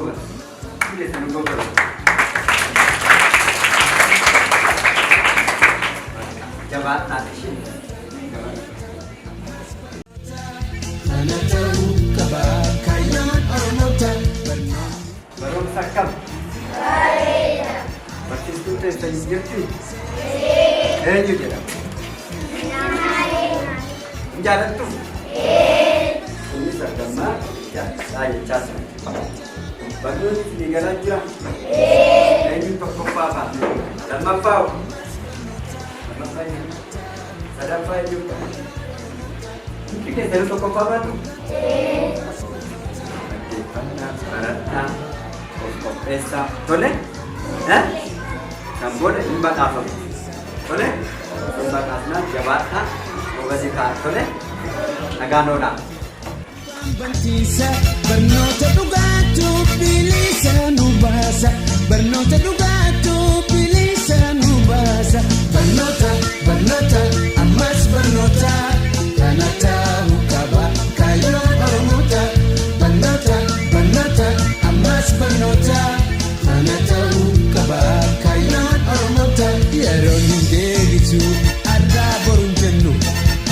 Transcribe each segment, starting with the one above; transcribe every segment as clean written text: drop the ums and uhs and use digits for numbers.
Gobas. Hundi keessanuu gobas. Jabaadhaa ishee. Jabaadhaa. Kana ta'uu qaba kaayyoon Oromoota barnoonni. Barumsa akkam? Barsiistuun teessan hin jirti? Eenyu jedhama? Hin jaalattu? Innis argamaa jaalladhaa jechaa ture. Barnoonni isinii galaa jira? Eenyu tokkoffaa fa'a? Lammaffaa hoo? Lammaffaa eenyu? Sadaffaa eenyu? Hundi keessanuu tokkoffaa baatu? Dhaggeeffannaa, baradhaa, of qopheessaa. Tole? Kan booda hin badhaafamu. Tole? Hin badhaafnaa, jabaadhaa, gobazii ta'a. Tole? Nagaan oolaa. Barsiisa barnoota dhugaatu bilisa nu baasa barnoota dhugaatu bilisa nu baasa barnoota barnoota ammas barnoota kana ta'uu qaba kaayyoon Oromoota barnoota barnoota ammas barnoota kana ta'uu qaba kaayyoon Oromoota yeroon hin deebisu arraa boruun jennu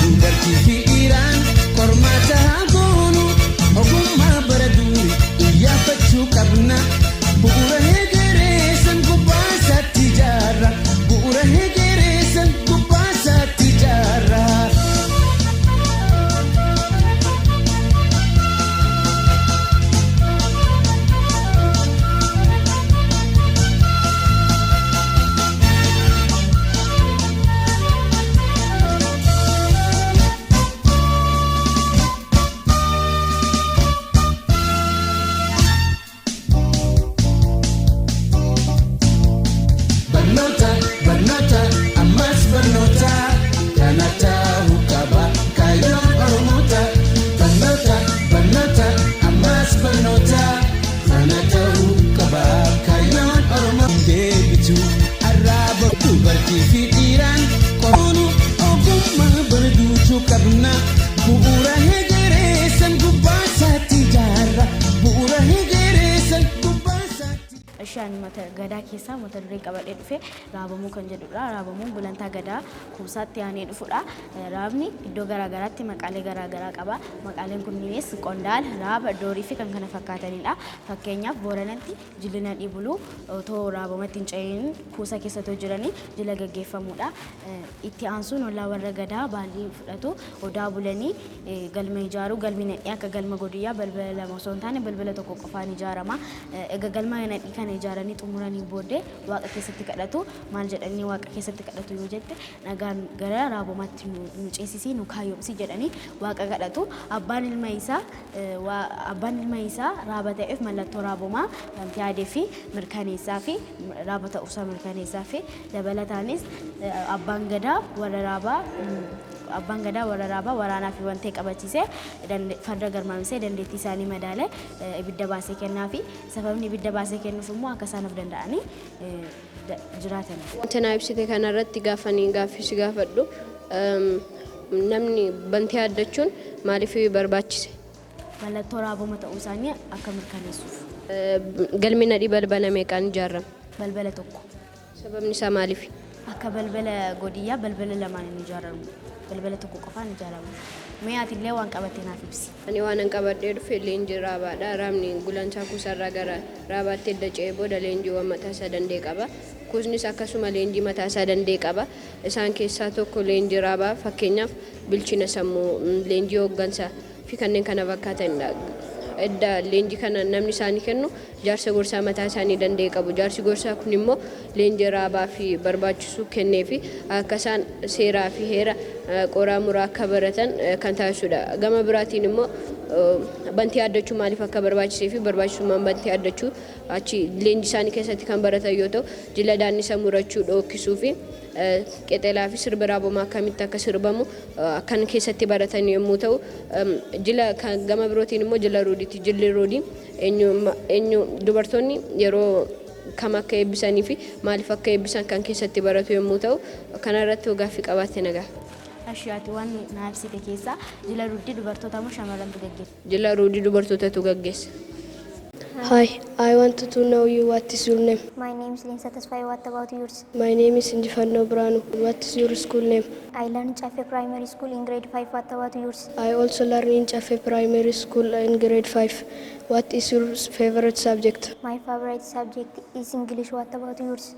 dubartii fi dhiiraan qormaata haa goonu ogummaa bara durii iyyaafachuu qabna bu'uura hegereessan gubbaa isaatti ijaarra bu'uura hegereessan gubbaa isaatti ijaarra. Barnoota barnoota ammas barnoota kana ta'uu qaba kaayyoon Oromoota barnoota barnoota ammas barnoota kana ta'uu qaba kaayyoon Oromoo deebitu arraaba dubartii fi dhiiraan qoonu ogummaa bara duuchuu qabna bu'uura hegereessan gubbaa isaatti ijaarra bu'uura hegereessan gubbaa isaatti. Ishaan mata gadaa keessaa mata dureen qabadhee dhufe raabamuu kan jedhudha. Raabamuun gulantaa gadaa kuusaatti aanee dhufudha. Raabni iddoo garaagaraatti maqaalee garaagaraa qaba. Maqaaleen kunniinis qondaala, raaba, doorii fi kan kana fakkaatanidha. Fakkeenyaaf Booranatti jilli nadhii buluu otoo raabamatti hin ce'in kuusa keessa otoo jiranii jila gaggeeffamudha. Itti aansuun ollaa warra gadaa baallii fudhatu odaa bulanii galma ijaaru. Galmi nadhii akka galma godiyyaa balbala lama osoo hin taane balbala tokko qofaan ijaarama. Egaa galma nadhii kana ijaaranii xumuranii booddee waaqa keessatti kadhatu. Maal jedhanii waaqa keessatti kadhatu yoo jette nagaan gara raabomaatti nu ceesisii nu kaayyoomsi jedhanii waaqa kadhatu. Abbaan ilma isaa abbaan ilma isaa raaba ta'eef mallattoo raabomaa wanti yaadee fi mirkaneessaa fi raaba ta'uusaa mirkaneessaa fi dabalataanis abbaan gadaa warra raabaa abbaan gadaa warra raabaa waraanaa fi wantee qabachiisee farda garmaamsee dandeettii isaanii madaalee ibidda baasee kennaa fi sababni ibidda baasee kennuuf immoo akka isaan of danda'anii jiraataniif. Wanta naa ibsite kanarratti gaafanii gaaffii si gaafadhu namni bantii addachuun maaliif barbaachise? Mallattoo raaboma ta'uu isaanii akka mirkaneessuuf. Galmi nadhii balbala meeqaan ijaarama? Balbala tokko. Sababni isaa maaliif? Akka balbala godiyyaa balbala lamaan hin ijaaramu. Balbala tokko qofaan ijaaramu. Mee atillee waan qabatte naaf ibsi. Ani waan an qabadhee dhufe leenjii raabaadha. Raabni gulantaa kuusarraa gara raabaatti edda ce'ee booda leenjiiwwan mataa isaa danda'e qaba. Kuusnis akkasuma leenjii mataa isaa danda'e qaba. Isaan keessaa tokko leenjii raabaa fakkeenyaaf bilchina sammuu, leenjii hooggansaa fi kanneen kana fakkaatanidha. Edda leenjii kana namni isaanii kennu jaarsa gorsaa mataa isaanii danda'e qabu. Jaarsi gorsaa kun immoo leenjii raabaa fi barbaachisu kennee fi akka isaan seeraa fi heera qoraa muraa akka baratan kan taasisudha. Gama biraatiin immoo bantii addachuu maaliif akka barbaachisee fi barbaachisummaan bantii addachuu achi leenjii isaanii keessatti kan baratan yoo ta'u jila daannisa murachuu dhookkisuu fi qexelaa fi sirba raabomaa akkamitti akka sirbamu kan keessatti baratan yommuu ta'u jila gama birootiin immoo jila ruudiiti. Jilli ruudii eenyu dubartoonni yeroo kam akka eebbisanii fi maaliif akka eebbisan kan keessatti baratu yommuu ta'u kanarratti gaaffii qabaatte nagaa. Ashii ati waan naa ibsite keessaa jila ruudii dubartoota moo shamarrantu gaggeessa? Jila ruudii dubartootatu gaggeessa. Hi, I want to know you. What is your name? My name is Linsa Tasfaye. What about yours? My name is Injifanno Branu. What is your school name? I learn Chafe Primary School in grade 5. What about yours? I also learn in Chafe Primary School in grade 5. What is your favorite subject? My favorite subject is English. What about yours?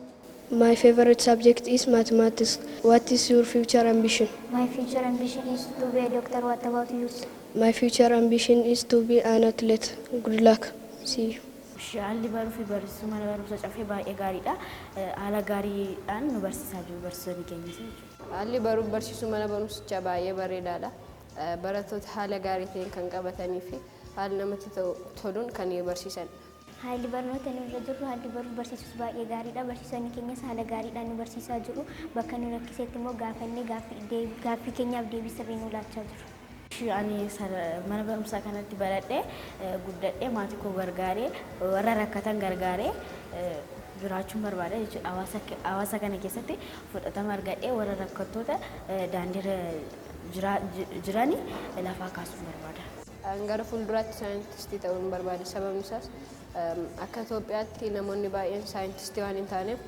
My favorite subject is mathematics. What is your future ambition? My future ambition is to be a doctor. What about yours? My future ambition is to be an athlete. Good luck. See you. Haalli baruu fi barsiisuu mana barumsa Caffee baay'ee gaariidha. Haala gaariidhaan nu barsiisaa jiru barsiisonni keenyas jechuudha. Haalli baruuf barsiisuu mana barumsichaa baay'ee bareedaadha. Barattoota haala gaarii ta'een kan qabatanii fi haala namatti toluun kan barsiisan. Haalli barnoota nu irra jirru, haalli baruuf barsiisus baay'ee gaariidha. Barsiisonni keenyas haala gaariidhaan nu barsiisaa jiru. Bakka nu rakkisetti immoo gaafannee gaaffii keenyaaf deebii sirrii nu laachaa jiru. Ani mana barumsaa kanatti baradhee guddadhee, maatii koo gargaaree, warra rakkatan gargaaree jiraachuun barbaada jechuudha. Hawaasa kana keessatti fudhatama argadhee warra rakkattoota daandiirra jirani lafaa kaasuun barbaada. Gara fuulduraatti saayintistii ta'uun barbaada. Sababni isaas akka Itoophiyaatti namoonni baay'een saayintistii waan hin taaneef,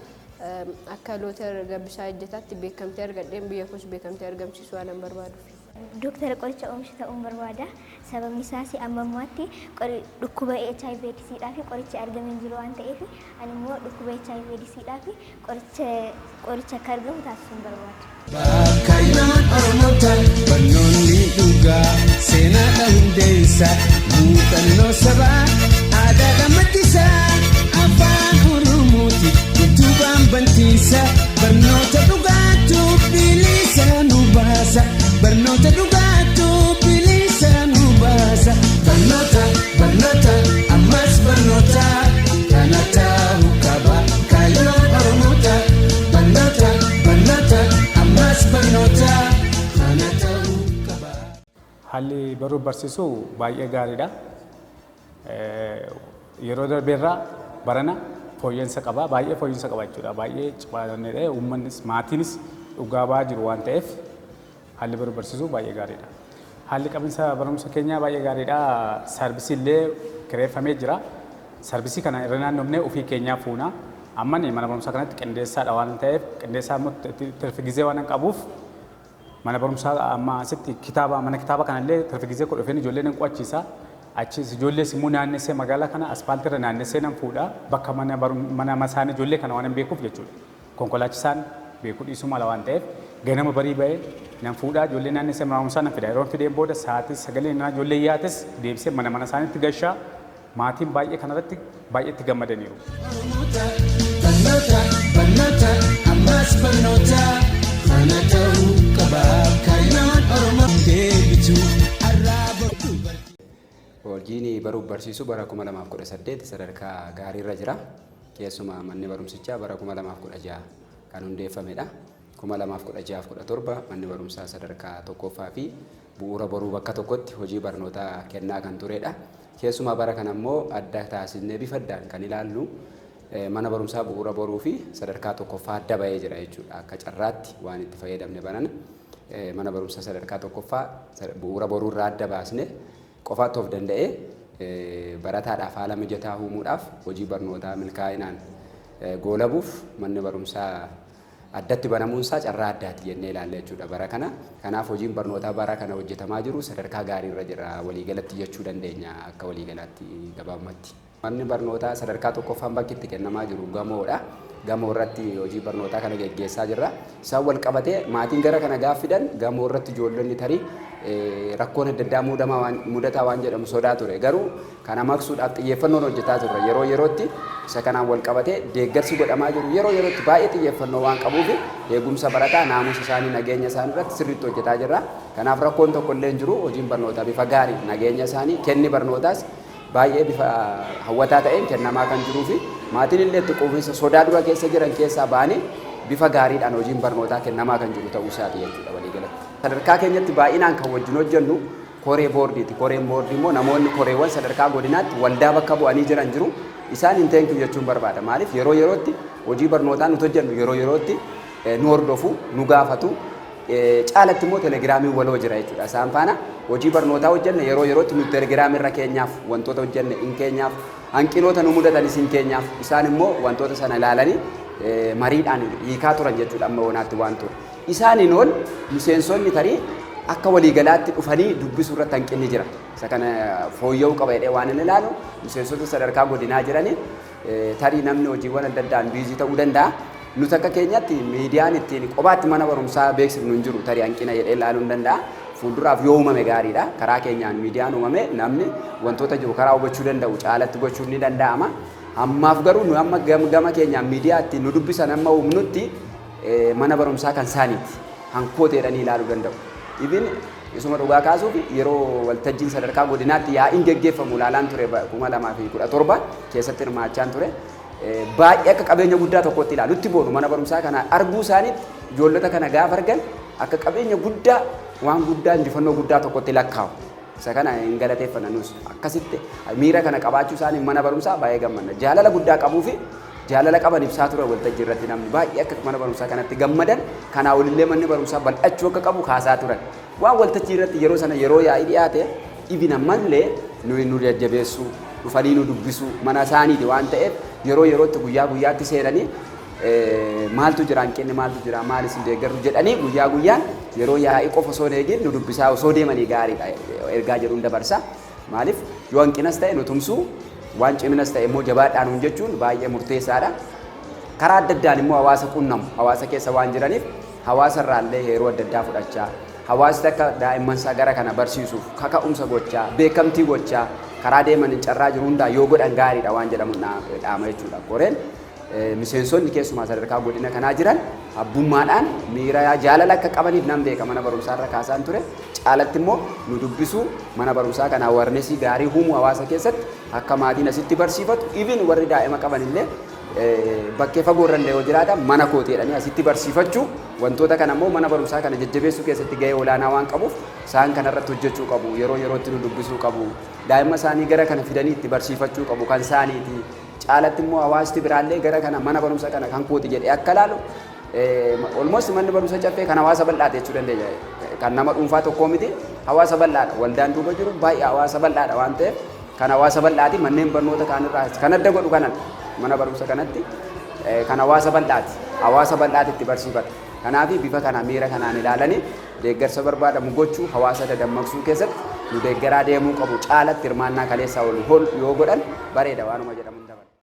akka Looter Gabbisaa Ejjetaatti beekamtii argadheen biyya koos beekamtii argamsiisuu waan barbaaduuf. Dooktara qoricha oomishu ta'uun barbaada. Sababni isaas amma ammaatti dhukkuba HIV AIDSidhaaf qorichi argamee jiru waan ta'eef, ani immoo dhukkuba HIV AIDSidhaaf qoricha akka argamu taasisuun barbaada. Kaayyoon Oromoota, barnoonni dhugaa seenaadha hundeessa, muuxannoo sabaa aadaadha maddisa, afaan Oromooti utubaan bantiisa, barnoota dhugaatu bilisa nu baasa, barnoota dhugaatu bilisa nu baasa. Barnoota, barnoota, ammas barnoota, kana ta'uu qaba kaayyoon Oromoota. Barnoota, barnoota, ammas barnoota, kana ta'uu qaba. Haalli baruuf barsiisuu baay'ee gaariidha. Yeroo darbeerraa barana fooyya'insa qaba. Baay'ee fooyya'insa qaba jechuudha. Baay'ee cimaadha. Uummannis maatiinis dhugaa ba'aa jiru waan ta'eef, haalli baruuf barsiisuu baay'ee gaariidha. Haalli qabinsa barumsa keenyaa baay'ee gaariidha. Saarbisii illee kireeffamee jira. Saarbisii kana irra naannofnee ofii keenyaa fuuna. Amma mana barumsaa kanatti qindeessaadha waan ta'eef, qindeessaa immoo tirfi gizee waan qabuuf, mana barumsaa amma asitti kitaaba mana kitaaba kanallee tirfi gizee koo dhufeen ijoollee nan qo'achiisa. Achis ijoollees immoo naannessee magaalaa kana aspaaltiirra naannessee nan fuudha. Bakka mana mana isaanii ijoollee kana waan hin beekuuf jechuudha. Konkolaachisaan beekuu dhiisuu mala waan ta'eef, ganama barii ba'ee nan fuudhaa, ijoollee naannessee mana barumsaa nan fida. Yeroo fideen booda sa'aatii 9 na ijoollee yaates deebisee mana mana isaaniitti gashaa, maatiin baay'ee kanarratti baay'ee itti gammadaniiru. Barnoota, barnoota, ammas barnoota, kana ta'uu qaba kaayyoon Oromoo deebitu arraaba. Hojiin baruuf barsiisuu bara 2018 sadarkaa gaariirra jira. Keessumaa manni barumsichaa bara 2016 kan hundeeffamedha. 2016-17 manni barumsaa sadarkaa tokkoffaa fi bu'uura boruu bakka tokkotti hojii barnootaa kennaa kan turedha. Keessumaa bara kana immoo adda taasisnee bifa addaan kan ilaallu mana barumsaa bu'uura boruu fi sadarkaa tokkoffaa adda bahee jira jechuudha. Akka carraatti waan itti fayyadamne barana mana barumsaa sadarkaa tokkoffaa bu'uura boruu irraa adda baasne qofaatti of danda'ee barataadhaaf haala mijataa uumuudhaaf, hojii barnootaa milkaa'inaan goolabuuf manni barumsaa addatti banamuunsaa carraa addaati jennee ilaalla jechuudha bara kana. Kanaaf hojiin barnootaa bara kana hojjetamaa jiru sadarkaa gaariirra jira waliigalatti jechuu dandeenya, akka waliigalaatti gabaabumatti. Manni barnootaa sadarkaa tokkoffaan bakki itti kennamaa jiru gamoodha. Gamoo irratti hojii barnootaa kana geggeessaa jirra. Isaan wal qabatee maatiin gara kana gaaf fidan gamoo irratti ijoollonni tarii rakkoon adda addaa mudataa waan jedhamu sodaa ture. Garuu kana maqsuudhaaf xiyyeeffannoon hojjetaa turre. Yeroo yerootti isa kanaan wal qabatee deeggarsi godhamaa jiru yeroo yerootti baay'ee xiyyeeffannoo waan qabuuf, eegumsa barataa, naamusa isaanii, nageenya isaanii irratti sirriitti hojjetaa jirra. Kanaaf rakkoon tokko illee hin jiru. Hojiin barnootaa bifa gaarii, nageenya isaanii, kenni barnootaas baay'ee bifa hawwataa ta'een kennamaa kan jiruu fi maatiin illee itti quufinsa sodaa dura keessa jiran keessaa ba'anii bifa gaariidhaan hojiin barnootaa kennamaa kan jiru ta'uu isaati jechuudha waliigalatti. Sadarkaa keenyatti baay'inaan kan wajjin hojjennu koree boordiiti. Koreen boordii immoo namoonni koreewwan sadarkaa godinaatti waldaa bakka bu'anii jiran jiru. Isaan hin thank you jechuun barbaada. Maaliif, yeroo yerootti hojii barnootaa nuti hojjennu yeroo yerootti nu hordofu, nu gaafatu. Caalatti immoo telegiraamiin waloo jira jechuudha. Isaan faana hojii barnootaa hojjenne yeroo yerootti nu telegiraamii irra keenyaaf wantoota hojjenne in keenyaaf, hanqinoota nu mudatanis in keenyaaf, isaan immoo wantoota sana ilaalanii mariidhaan hiikaa turan jechuudha amma yoonaatti waan ture. Isaaniin ol miseensonni tarii akka waliigalaatti dhufanii dubbisuu irratti hanqinni jira. Isa kana fooyya'uu qaba jedhee waan inni ilaalu miseensota sadarkaa godinaa jiranii tarii namni hojiiwwan adda addaan busy ta'uu danda'a. Nuti akka keenyatti miidiyaan ittiin kophaatti mana barumsaa beeksifnu hin jiru, tarii hanqina jedhee ilaaluu hin danda'a. Fuulduraaf yoo uumame gaariidha. Karaa keenyaan miidiyaan uumame namni wantoota jiru karaa hubachuu danda'u caalatti gochuun ni danda'ama. Ammaaf garuu nu amma gama keenyaan miidiyaa ittiin nu dubbisan amma uumnutti mana barumsaa kan isaaniiti. Hankoota jedhanii ilaaluu danda'u. Ibin isuma dhugaa kaasuuf yeroo waltajjiin sadarkaa godinaatti yaa'iin geggeeffamu ilaalaan ture, 2017 keessatti hirmaachaan ture. Baay'ee akka qabeenya guddaa tokkotti ilaalu, itti boonu. Mana barumsaa kana arguu isaaniitti, ijoollota kana gaafa argan akka qabeenya guddaa, waan guddaa, injifannoo guddaa tokkotti lakkaa'u. Isa kana hin galateeffanna nus, akkasitti miira kana qabaachuu isaanii mana barumsaa baay'ee gammanna. Jaalala guddaa qabuu fi jaalala qaban ibsaa ture waltajjii irratti. Namni baay'ee akka mana barumsaa kanatti gammadan, kanaa olillee manni barumsaa bal'achuu akka qabu kaasaa turan. Waan waltajjii irratti yeroo sana yeroo yaa'ii dhiyaate ibina mallee nuyi nu jajjabeessuu, dhufanii nu dubbisuu, mana isaaniiti waan ta'eef yeroo yerootti guyyaa guyyaatti seenanii maaltu jira, hanqinni maaltu jira, maal isin deeggarru jedhanii guyyaa guyyaan yeroo yaa'ii qofa osoo hin eegin nu dubbisaa osoo deemanii gaariidha ergaa jedhuun dabarsa. Maaliif, yoo hanqinas ta'e nu tumsuu, waan ciminas ta'e immoo jabaadhaan nuun jechuun baay'ee murteessaadha. Karaa adda addaan immoo hawaasa qunnamu, hawaasa keessa waan jiraniif hawaasa irraallee yeroo adda addaa fudhachaa, hawaasni akka daa'imman isaa gara kana barsiisuuf kaka'umsa gochaa, beekamtii gochaa karaa deeman carraa jiru hundaa yoo godhan gaariidha waan jedhamu dhaama jechuudha. Koreen miseensonni keessumaa sadarkaa godina kanaa jiran abbummaadhaan miira jaalala akka qabaniif nan beeka, mana barumsaa irra kaasaan ture. Caalatti immoo nu dubbisuu, mana barumsaa kana awareness gaarii uumuu, hawaasa keessatti akka maatiin asitti barsiifatu, even warri daa'ima qaban illee bakkee fagoo irra illee yoo jiraatan mana kooti jedhanii asitti barsiifachuu, wantoota kana immoo mana barumsaa kana jajjabeessuu keessatti gahee olaanaa waan qabuuf isaan kana irratti hojjechuu qabu. Yeroo yerootti nu dubbisuu qabu, daa'ima isaanii gara kana fidanii itti barsiifachuu qabu, kan isaaniiti. Caalatti immoo hawaasti biraallee gara kana mana barumsa kana kan kooti jedhee akka ilaalu. Almost manni barumsa Caffee kan hawaasa bal'aate jechuu dandeenya. Kan nama dhuunfaa tokkoo miti, hawaasa bal'aadha. Waldaan duuba jiru baay'ee hawaasa bal'aadha waan ta'eef kan hawaasa bal'aati. Manneen barnoota kaanirraa kan adda godhu kanan mana barumsa kanatti kan hawaasa bal'aati. Hawaasa bal'aati itti barsiifata. Kanaaf bifa kana miira kanaan ilaalanii deeggarsa barbaadamu gochuu, hawaasa dadammaqsuu keessatti nu deeggaraa deemuu qabu. Caalatti hirmaannaa kaleessaa ol yoo godhan bareeda waanuma jedhamu.